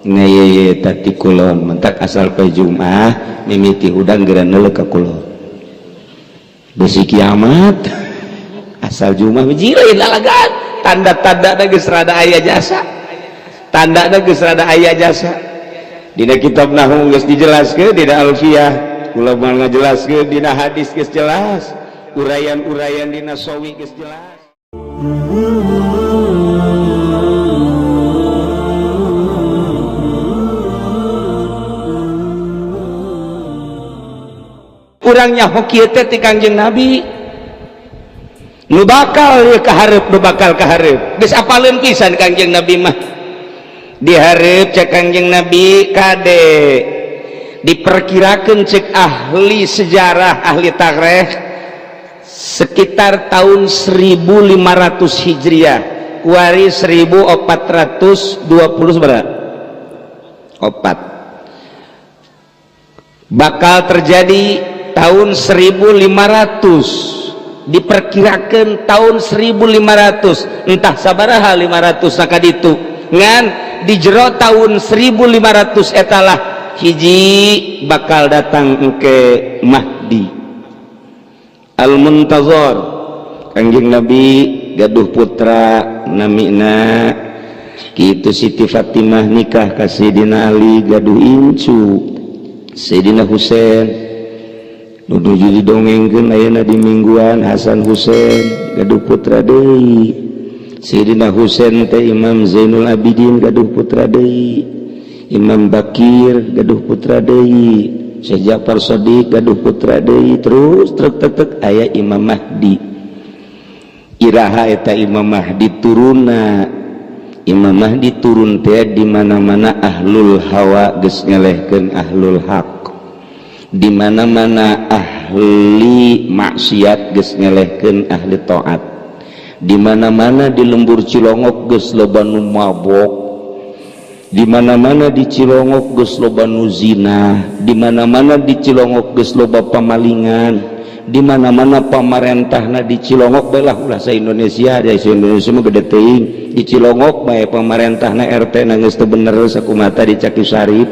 Nah, tadi kulon mentak asal poe Jumat mimiti hudang geura neuleuh ka kulon, besi kiamat. Asal Jumat hiji lain lalagan, tanda-tanda geus rada aya jasa, tanda geus rada aya jasa. Dina kitab nahwu geus dijelaskeun, dina alfiyah kula moal ngajelaskeun, dina hadis geus jelas, uraian-uraian dina sawi geus jelas. Urang nyaho kieu teh ti Kangjeng Nabi, nu bakal ieu kahareup, nu bakal kahareup geus apaleun pisan Kangjeng Nabi mah. Dihareup cek Kangjeng Nabi, kade, diperkirakan cek ahli sejarah, ahli tarikh, sekitar tahun 1500 Hijriah, kuari 1420 seberapa opat, bakal terjadi tahun 1500, diperkirakan tahun 1500 entah sabaraha 500 sakaditu. Ngan di jero tahun 1500 etalah hiji bakal datang ke Mahdi Al-Muntazor. Kangjeng Nabi gaduh putra namina kitu, Siti Fatimah nikah ka Sayyidina Ali, gaduh incu Sayyidina Husain nu nuju didongengkeun ayeuna di mingguan. Hasan Husain gaduh putra deui. Sayyidina Husain teh Imam Zainul Abidin gaduh putra deui, Imam Bakir gaduh putra deui, Syekh Ja'far Shadiq gaduh putra deui, terus truk tek tek aya Imam Mahdi. Iraha eta Imam Mahdi turunna? Imam Mahdi turun teh di mana-mana ahlul hawa geus ngelehkeun ahlul haq, di mana-mana ahli maksiat geus ngelehkeun ahli taat, di mana-mana di lembur Cilongok geus loba nu mabok, di mana-mana di Cilongok geus loba nu zina, di mana-mana di Cilongok geus loba pamalingan, di mana-mana pamarentahna di Cilongok bae lah, ulah sa Indonesia, di Indonesia mah gede teuing, di Cilongok bae pamarentahna, RT na geus teu bener sakumaha dicaki Sarip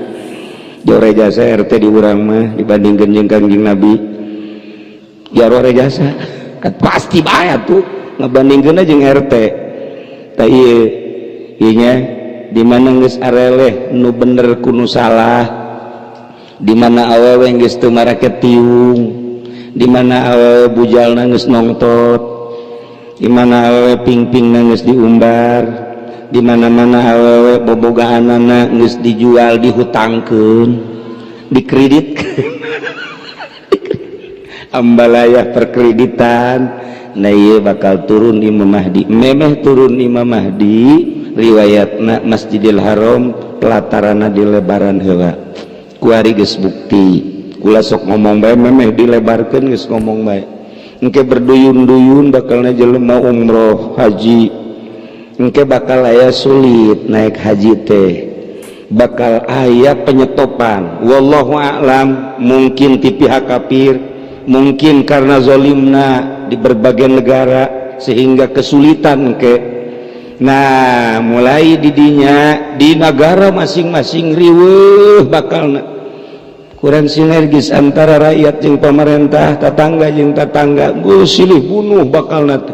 jore jasa RT di urang mah dibandingkeun jeung Kangjeng Nabi jaro jasa kan pasti bae tuh ngebandingkeun jeung RT. Tah, ieu ieu nya, di mana geus areleh nu bener ku nu salah, di mana awewe geus teu marake tiung, di mana awewe bujalna geus nongtot, di mana awewe pingpingna geus diumbar, di mana-mana awewe bobogaanana geus dijual, dihutangkeun, dikredit, ambalaya perkreditan. Nah, ieu bakal turun Imam Mahdi. Memeh turun Imam Mahdi, riwayatna Masjidil Haram pelatarana dilebaran heula. Kuari geus bukti kula sok ngomong bae, memeh dilebarkeun geus ngomong bae. Engke berduyun-duyun bakalna jelema umroh haji. Engke bakal aya sulit naik haji teh, bakal aya penyetopan, wallahu a'lam, mungkin ti pihak kafir, mungkin karena zolimna di berbagai negara sehingga kesulitan ke. Nah, mulai didinya di negara masing-masing riweuh, bakal kurang sinergis antara rakyat jeung pemerintah, tetangga jeung tetangga, geus silih bunuh bakal nanti.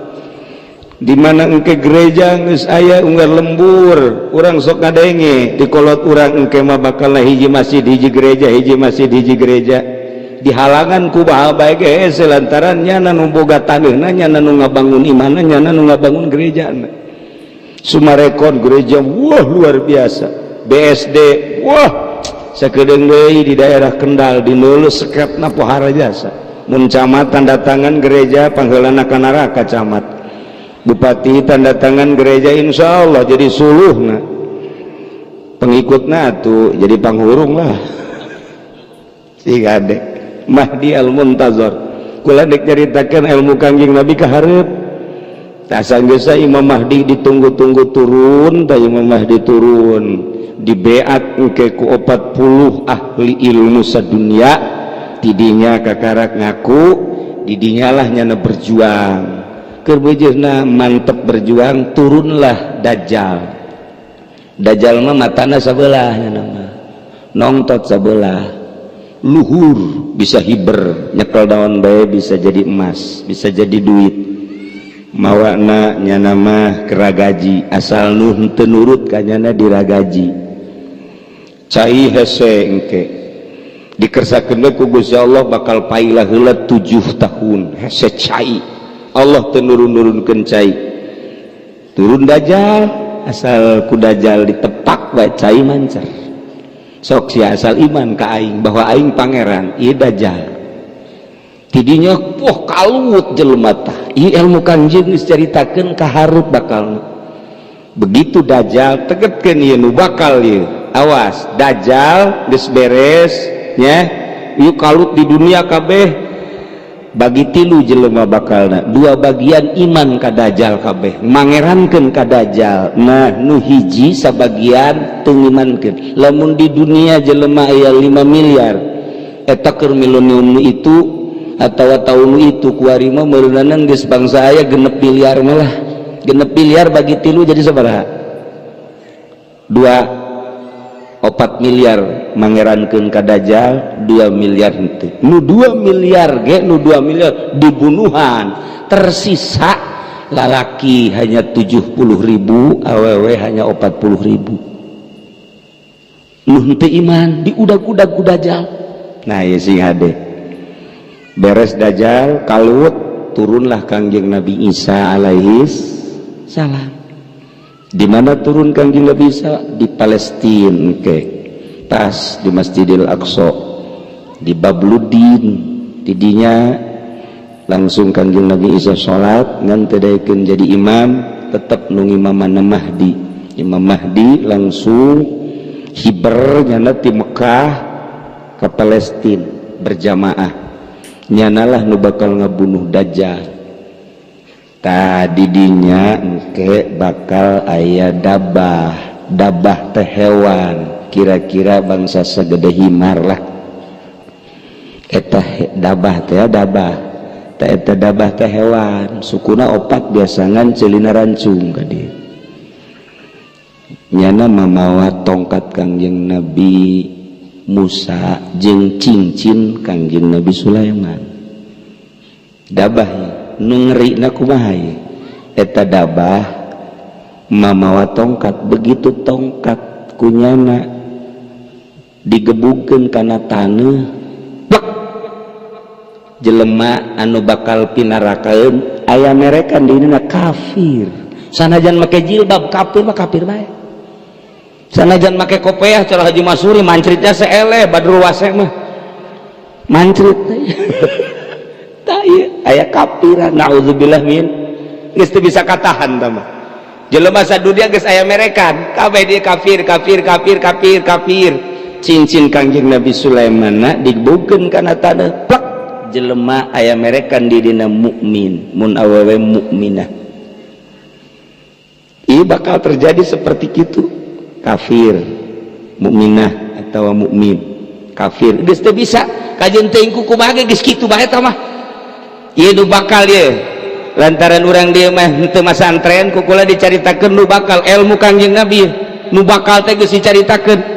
Di mana engke gereja geus aya unggal lembur, urang sok ngadenge di kolot urang, engke mah bakal hiji masjid hiji gereja, hiji masjid hiji gereja, dihalangan ku baha bae ge hese, lantaran nyana nu boga taneuhna, nyana nu ngabangun imahna, nyana nu ngabangun gerejana. Sumarekon gereja, wah, luar biasa. BSD, wah, sakedeung deui di daerah Kendal di Nulus sekepna pohara jasa. Mun camat tanda tangan gereja, pangheulana ka neraka camat. Bupati tanda tangan gereja, insya Allah jadi suluh. Nah, pengikutna tuh jadi panghurung lah si gade. Mahdi Al-Muntazor, kula dek nyaritakeun ilmu Kangjeng Nabi ka hareup. Geus Imam Mahdi ditunggu-tunggu turun, tah Imam Mahdi turun, dibeat engke ku 40 ahli ilmu sadunia. Tidinya kakarak ngaku, didinya lah nyana berjuang. Keur beujeuhna mantep berjuang, turunlah Dajjal. Dajjal mah matana sabelah, nama nongtot sabelah, luhur, bisa hiber, nyekel daun bae bisa jadi emas, bisa jadi duit. Mawana nyana mah keragaji, asal nu henteu nurut ka nyana diragaji. Cai hese engke dikersakeun we ku Gusti Allah, bakal pailah heula 7 tahun hese cai. Allah teu nurun-nurunkeun cai. Turun Dajjal, asal ku Dajjal ditepak bae cai mancer. Sok sia asal iman ka aing bahwa aing pangeran. Ieu Dajjal tidinya poh kalut jelema. Tah, ieu ilmu Kangjeng geus caritakeun ka hareup bakal begitu. Dajjal tegetkeun ieu nu bakal ieu. Awas, Dajjal geus beres nya, ieu kalut di dunia kabeh. Bagi tilu jelema bakalna, dua bagian iman ka Dajjal, kabeh mangerankeun ka Dajjal. Nah, nu hiji sabagian teu ngimankeun. Lamun di dunia jelema aya 5 miliar, eta keur milenium itu atau tahun itu kuari mah meureunan geus bangsa aya 6 miliar. Malah 6 miliar bagi tilu jadi sabaraha? 2 4 miliar mangerankeun ka Dajjal, 2 miliar henteu. Nu 2 miliar ge, nu 2 miliar dibunuhan. Tersisa lalaki hanya 70 ribu, awewe hanya 40 ribu. Nu henteu iman diudag-udag ku Dajjal. Nah, ya sing hade, beres Dajjal kalut, turunlah Kangjeng Nabi Isa alaihis salam. Di mana turun Kangjeng Nabi Isa? Di Palestina ke pas di Masjidil Aqsa, di Babludin. Tidinya langsung Kangjeng Nabi Isa salat, ngan teu daekeun jadi imam, tetep nu ngimaman Mahdi. Imam Mahdi langsung hiber nyana ti Mekah ke Palestina berjamaah. Nyanalah nu bakal ngabunuh Dajjal. Tadi dinya engke bakal aya dabah. Dabah teh hewan kira-kira bangsa segede himar lah eta dabah teh. Dabah teh eta, dabah teh hewan sukuna opat, biasangan celina rancung ka dieu. Nyana mamawa tongkat Kangjeng Nabi Musa jeung cincin Kangjeng Nabi Sulaiman. Dabah nu ngeri na kumaha ye? Eta dabah mamawa tongkat, begitu tongkat kunyana digebugkeun kana taneuh, plek, jelema anu bakal pinarakaeun aya merekan dirina kafir. Sanajan make jilbab, kafir mah kafir bae. Sanajan make kopeah, cara Haji Masuri mancritnya seeleh Badrul Wase mah mancrit. Tah, ieu aya kafiran, naudzubillah min, geus teu bisa katahan. Tah mah jelema sadunia geus aya merekan kabeh dia kafir, kafir, kafir, kafir, kafir. Cincin Kangjeng Nabi Sulaiman digebugkeun kana taneuh, plek, jelema aya merekan dirina mukmin, mun awewe mukminah. Ini bakal terjadi seperti itu, kafir mukminah atau mukmin kafir, geus teu bisa kajeun teuing ku kumaha ge, geus kitu bae. Tah mah ieu nu bakal ieu, lantaran urang dieu mah henteu masantren, ku kula dicaritakeun nu bakal, ilmu Kangjeng Nabi nu bakal teh geus dicaritakeun.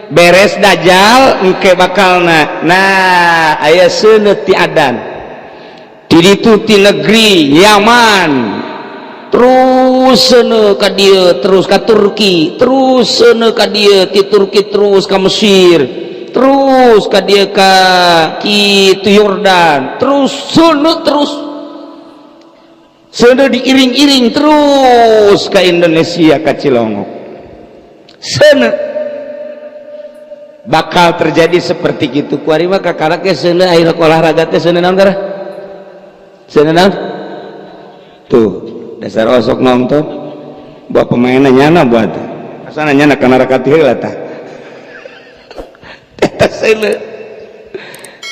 Beres Dajjal engke bakalna, nah, aya seuneu ti adan di ditu ti negeri Yaman, terus seuneu ka dieu, terus ka Turki, terus seuneu ka dieu, ti Turki terus ka Mesir, terus ka dieu, ka kitu Yordan, terus seuneu, terus seuneu diiring-iring terus ke Indonesia, ka Cilongok. Seuneu bakal terjadi seperti gitu. Kuari mah kakarak ge seuneu, aya olahraga teh seuneu naon kara? Seuneu naon tuh? Dasar osok nonton buat pemainnya nyana, buat asana nyana kana rakat heula. Tah, eta seuneu.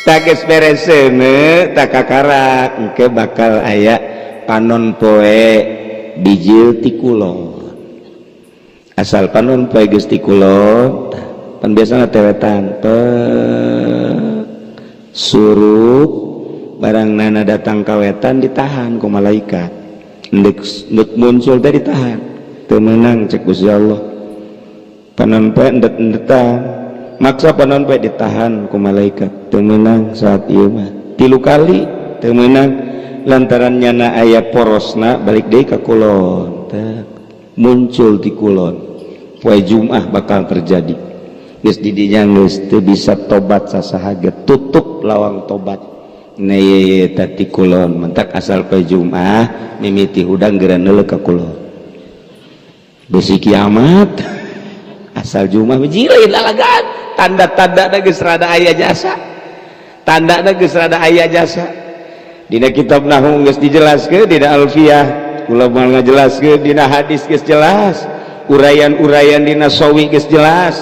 Tak geus beres seuneu, tak kakarak engke bakal aya panon poe bijil ti kulon. Asal panon poe geus ti kulon pan biasana tewetan pe surup barang nana datang kawetan, ditahan ku malaikat. Ndek, ndek muncul teh ditahan, teu meunang cek Gusti Allah. Panon poe endet-endetan maksa, panon poe ditahan ku malaikat, teu meunang saat ieu mah. Tilu kali teu meunang, lantaran nyana aya porosna, balik deui ka kulon. Tah, muncul di kulon poe Jumat bakal terjadi. Geus di dinya geus teu bisa tobat sasaha ge, tutup lawang tobat. Nah, ye tadi kulon mentak asal poe Jumat mimiti hudang geura neuleuh ka kulon, besi kiamat. Asal Jumat biji lain lalagan, tanda-tanda geus rada aya jasa, tanda geus rada aya jasa. Dina kitab nahwu geus dijelaskeun, dina alfiah kula moal ngajelaskeun, dina hadis geus jelas, uraian-uraian dina sawi geus jelas.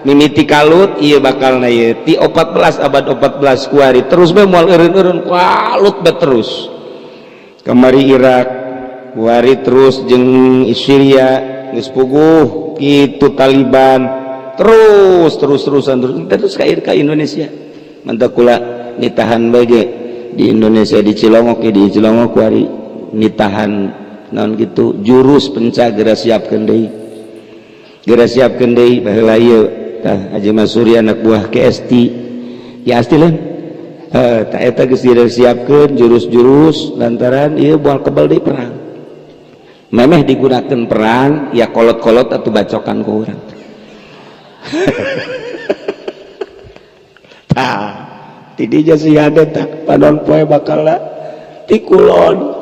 Mimiti kalut ieu bakal na ieu ti 14 abad 14 kuari terus bae, moal eureun-eureun, kalut bae terus. Kamari Irak, kuari terus jeung Syria geus puguh kitu, Taliban terus terus terusan, terus terus ka Indonesia. Mantap, kula nitahan bage di Indonesia, di Cilongok ya, di Cilongok kuari nitahan naon gitu, jurus penca geura siapkeun deui, geura siapkeun deui. Baheula ieu tah Haji Masuri anak buah KST ya, asti lain heuh tah, eta geus disiapkeun jurus-jurus lantaran ieu moal kebal deui perang. Memeh digunakan perang ya, kolot-kolot atau bacokan ku urang. Tah, tidinya sih ada tak panon poe bakal ti kulon.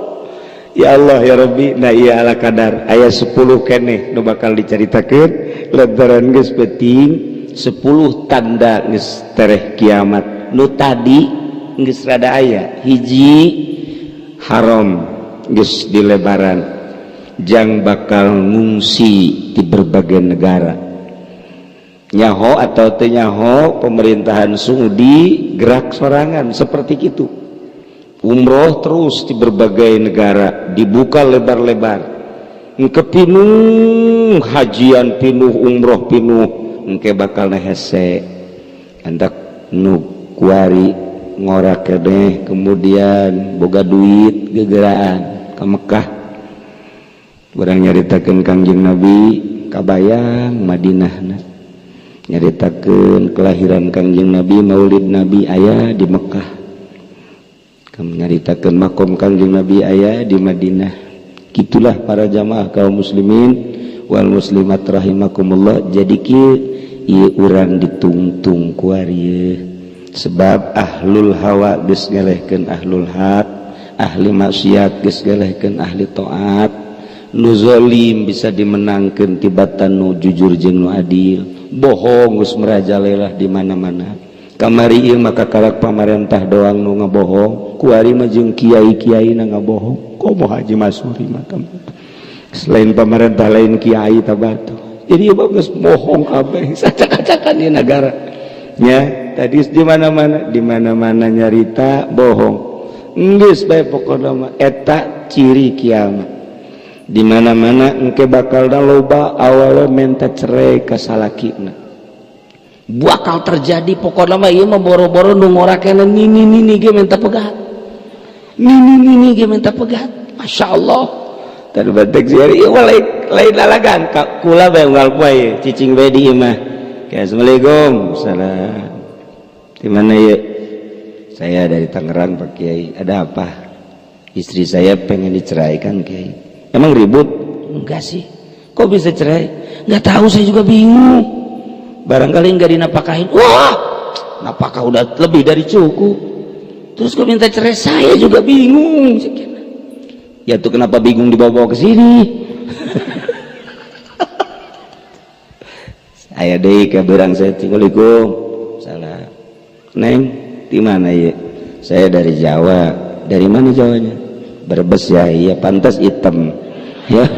Ya Allah ya Rabbi. Nah, iya, ala kadar aya 10 keneh nu bakal dicaritakeun lantaran geus penting 10 tanda geus tereh kiamat. Nu tadi geus rada aya hiji, haram geus dilebaran jang bakal ngungsi di berbagai negara. Nyaho atau teu nyaho, pemerintahan Saudi gerak sorangan seperti itu, umroh terus di berbagai negara dibuka lebar-lebar, engke pinuh hajian, pinuh umroh, pinuh. Engke bakal hese hendak nu kuari ngora keneh, kemudian boga duit gegeraan ke Mekah. Urang nyaritakeun Kangjeng Nabi, kabayang Madinah. Nyaritakeun kelahiran Kangjeng Nabi, Maulid Nabi aya di Mekah. Kamu nyaritakeun makom Kangjeng Nabi aya di Madinah. Gitulah para jamaah kaum muslimin wal muslimat rahimakumullah. Jadi kieu ieu urang ditungtung kuari, sebab ahlul hawa geus ngelehkeun ahlul haq, ahli maksiat geus ngelehkeun ahli taat, nu zolim bisa dimenangkeun tibatan nu jujur jeung nu adil, bohong geus merajalela di mana-mana. Kamari ieu maka karak pamarentah doang nu ngabohong, kuari mah jeung kiai-kiai na ngabohong. Komo Haji Masuri mah selain pamarentah lain kiai tabatu. Jadi ieu geus bohong kabeh, sacak-acakan di negara nya tadi, di mana-mana, di mana-mana nyarita bohong geus bae. Pokona mah eta ciri kiamat, di mana-mana engke bakal loba awewe minta cerai ka salakina, bakal terjadi. Pokoknya mah ieu mah boro-boro nu ngora keneh, nini nini ge minta pegat, nini nini ge minta pegat. Masya Allah, tadi batek sih ieu mah lain lain lalagan. Kula bae unggal poe cicing bae di imah. Assalamualaikum. Salam. Di mana ya? Saya dari Tangerang, Pak Kiai. Ada apa? Istri saya pengen diceraikan, Kiai. Emang ribut? Enggak sih. Kok bisa cerai? Enggak tahu, saya juga bingung. Barangkali enggak dinafkahin. Wah, napakah udah lebih dari cukup. Terus kok minta cerai? Saya juga bingung. Ya tuh, kenapa bingung dibawa-bawa ke sini? Saya deh ke berang saya. Assalamualaikum. Salah. Neng, di mana ya? Saya dari Jawa. Dari mana Jawanya? Brebes ya. Iya, pantas hitam. Ya.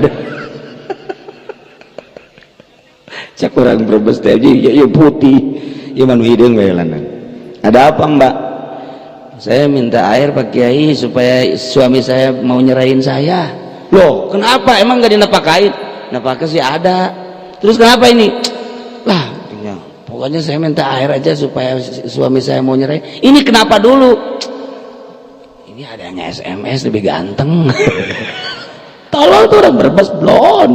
Cek orang Brebes teh ya, ya putih. Ya manu hideung we lanang. Ada apa, Mbak? Saya minta air, Pak Kiai, supaya suami saya mau nyerahin saya. Loh, kenapa? Emang nggak dinafkahin? Nafkah sih ada. Terus kenapa ini? Lah, pokoknya saya minta air aja supaya suami saya mau nyerai. Ini kenapa dulu? Ini ada yang SMS lebih ganteng. Tolong tuh orang Brebes blon.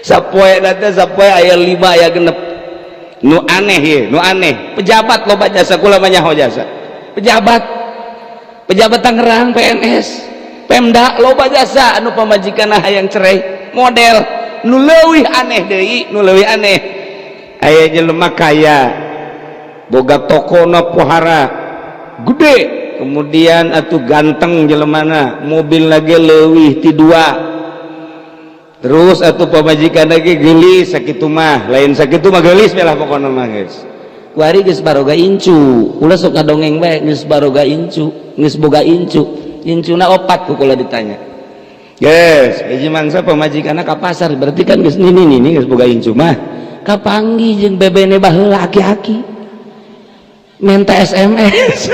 Sapoe nanti sapoe aya 5, aya 6. Nu aneh ye, nu aneh, pejabat loba jasa. Kula mah nyaho jasa pejabat, pejabat Tangerang, PNS, Pemda, loba jasa anu pamajikan hayang cerai. Model nu leuwih aneh deui, nu leuwih aneh, aya jelema kaya, boga toko na pohara gede, kemudian atuh ganteng jelemana, mobil lagi leuwih ti dua. Terus atuh pamajikan lagi gelis sakitu mah, lain sakitu mah, gelis lah pokokna mah. Geus kuari geus baroga incu. Ulah sok ngadongeng bae, geus baroga incu, geus boga incu, incuna opat. Ku kula ditanya, geus hiji mangsa pamajikanna ka pasar, berarti kan geus nini nini, geus boga incu mah, kapanggih jeung bebene baheula, aki-aki minta SMS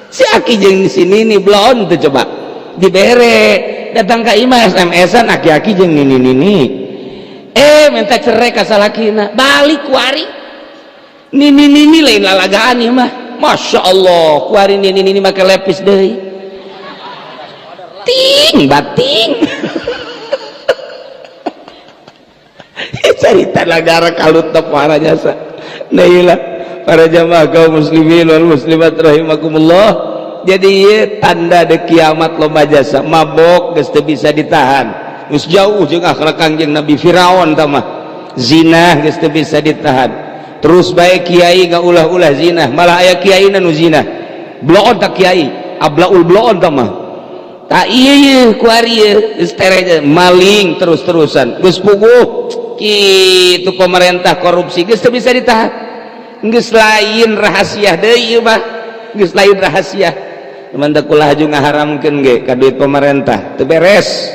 si aki jeung si nini belon tuh. Coba dibere datang ke imah, SMS-an aki-aki jeung nini nini, minta cerai ka salakina. Balik kuari nini nini, lain lalagaan ieu mah, Masya Allah. Kuari nini nini make lepis deui, ting bating. Cerita negara kalut para jasa. Nah, iyalah, para jamaah kaum muslimin wal muslimat rahimakumullah, jadi ieu tanda de kiamat. Loba jasa mabok geus teu bisa ditahan, geus jauh jeung akhlak Kangjeng Nabi Firaun tah mah. Zina geus teu bisa ditahan, terus bae kiai ngaulah-ulah zina. Malah aya kiai nu zina bloon tak kiai ablaul bloon tah mah. Tak iya, kuari geus tere maling terus-terusan, geus puguh kitu. Pemerintah korupsi geus teu bisa ditahan, geus lain rahasia deui ieu mah, geus lain rahasia. Teman kula haju ngaharamkeun ge ka duit pemerintah teu beres.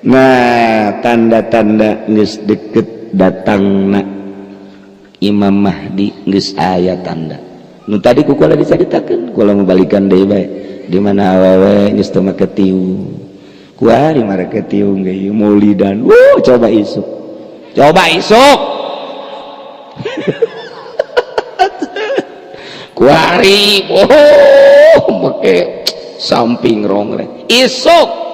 Nah, tanda-tanda geus deket datangna Imam Mahdi, geus aya tanda nu tadi ku kula dicaritakeun. Kula mabalikan deui bae, di mana awewe geus teu make tiung, kuari marake tiung ge maulidan. Wuh, coba isuk, coba isuk kuari, oh, make samping rongreng isuk.